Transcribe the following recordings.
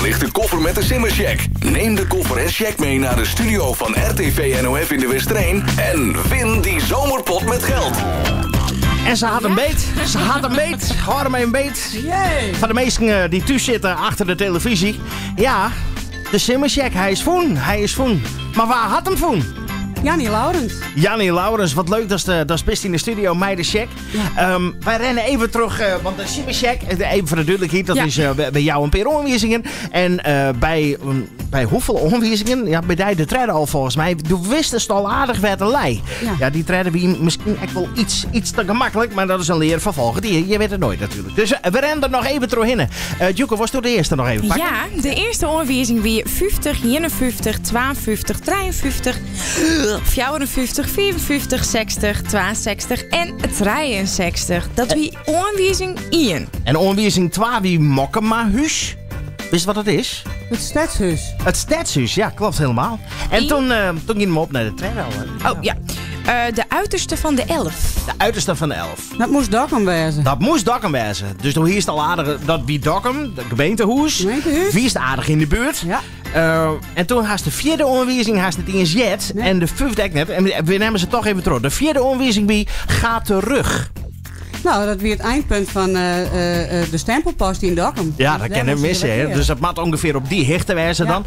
ligt de koffer met de Simmercheck. Neem de koffer en check mee naar de studio van RTV NOF in de Westereen en win die zomerpot met geld. En ze had een beet. Ze had een beet. Hou hem een beet. Van de meesten die thuis zitten achter de televisie. Ja, de Simmercheck. Hij is voen. Hij is voen. Maar waar had hem voen? Jannie Laurens. Jannie Laurens, wat leuk dat is best in de studio, mij de check. Wij rennen even terug, want de Simmercheck, even voor de duidelijkheid, dat is bij jou een paar aanwijzingen. En bij hoeveel aanwijzingen? Ja, bij de treden al volgens mij. Du wist het al aardig werd een lei. Ja, die treden wie misschien echt wel iets te gemakkelijk, maar dat is een leer van volgend jaar. Je weet het nooit natuurlijk. Dus we rennen er nog even doorheen. Djoeke, was toen de eerste nog even pakken? Ja, de eerste aanwijzing wie 50, 51, 52, 53, 54, 54, 60, 62 en 63. Dat wie aanwijzing 1. En aanwijzing 2 wie Mokkemahuis. Wist je wat dat is? Het Stadshuis. Het Stadshuis, ja, klopt helemaal. En toen ging hem op naar de trein al, hè. Oh, ja. De uiterste van de 11. De uiterste van de 11. Dat moest Dokkum wezen. Dat moest Dokkum wezen. Dus toen hier is het al aardig, dat wie Dokkum, de gemeentehuis. Gemeentehuis. Wie is het aardig in de buurt? Ja. En toen haast de vierde aanwijzing, haast het eens jet. Nee. En de vijfde ook net. En we nemen ze toch even terug. De vierde aanwijzing wie gaat terug. Nou, dat weer het eindpunt van de stempelpost in Dokkum. Ja, Dus dat daar kennen we moesten missen, we hè. weer. Dus dat moet ongeveer op die hichte wijzen dan.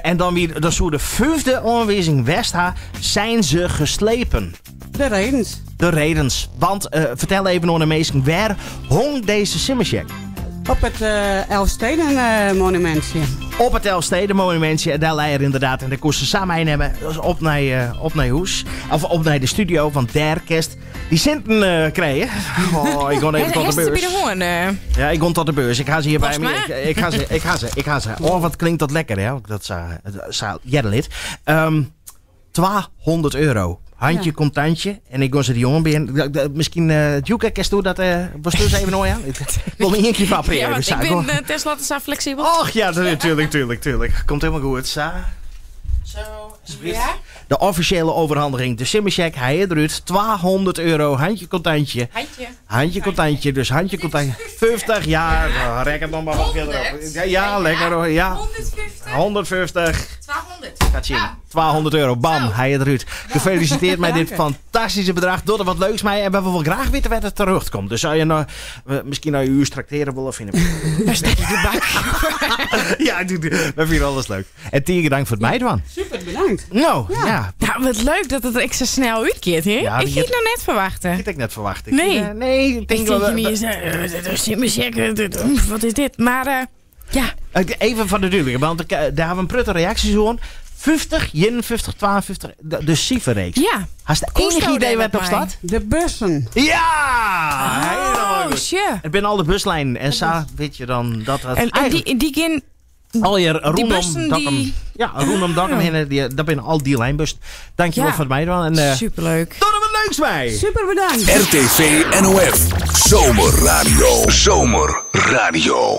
En dan weer, dan zo de vijfde aanwijzing Westha, zijn ze geslepen. De redens. De redens. Want vertel even nog de meesten, waar hong deze Simmercheck? Op het Elfsteden monumentje. Op het Elfsteden monumentje. En daar leider inderdaad. En daar kosten ze samen heen hebben. Dus op naar huis. Of op naar de studio van der kerst. Die centen krijgen. Oh, ik kon even tot de Heeft ze beurs. bij de hoorn? Ja, ik kon tot de beurs. Ik ga ze hier bij Pas me. maar. Ik ga ze. Oh, wat klinkt dat lekker, hè? Dat zou Jerlid. 200 euro. Handje, contantje. En ik kon ze die jongen binnen. Misschien Djoeke, kerst toe dat, was dus even nooit aan? Ik wil niet één keer van Ja, want ik ben Sa. Tesla te zo flexibel. Och ja, natuurlijk, tuurlijk, tuurlijk. Komt helemaal goed. Sa. Zo, alsjeblieft. Ja? De officiële overhandiging. De Simmercheck, hij en Ruud. 200 euro, handje contantje. Handje. Handje contantje, dus handje contantje. 50 jaar, nou, rek het nog maar wat verder op. 100. Ja, ja, lekker hoor. Ja. 150. 150. 200. Gaat zien. 200 euro, bam, Zo. hij en Ruud. Gefeliciteerd met dit Dank u. fantastische bedrag. Door er wat leuks mee en we willen graag weten waar het terugkomt. Dus zou je nou, misschien naar je uur tracteren willen vinden. Daar steek ik de bak. Ja, we vinden alles leuk. En tegen dank voor het meedoen. Super bedankt. Nou, ja. Nou, wat leuk dat het extra snel uitkeert, hè? Ja, ik die ging het nou net verwachten. Dat had ik net verwacht. Ik Nee. nee, ik denk Ik wel, denk niet eens, wat is dit? Maar ja. Even van de duidelijkheid, want daar hebben we een prutte reacties hoor. 50, 51, 52, de cijferreeks. Ja. Hast je Koest enig nou idee daar wat met op mij? staat? De bussen. Ja! Helemaal Oh, goed. shit. Het zijn al de buslijnen. En zo weet je dan dat het En eigenlijk die gaan al je die rondom bussen Dokkum, die- ja, rondom Dokkum Ah. heen, dat zijn al die lijnbussen. Dankjewel Ja. voor het meedoen. En, Superleuk. tot er wat leuks bij! Super bedankt. RTV NOF. Zomerradio. Zomerradio.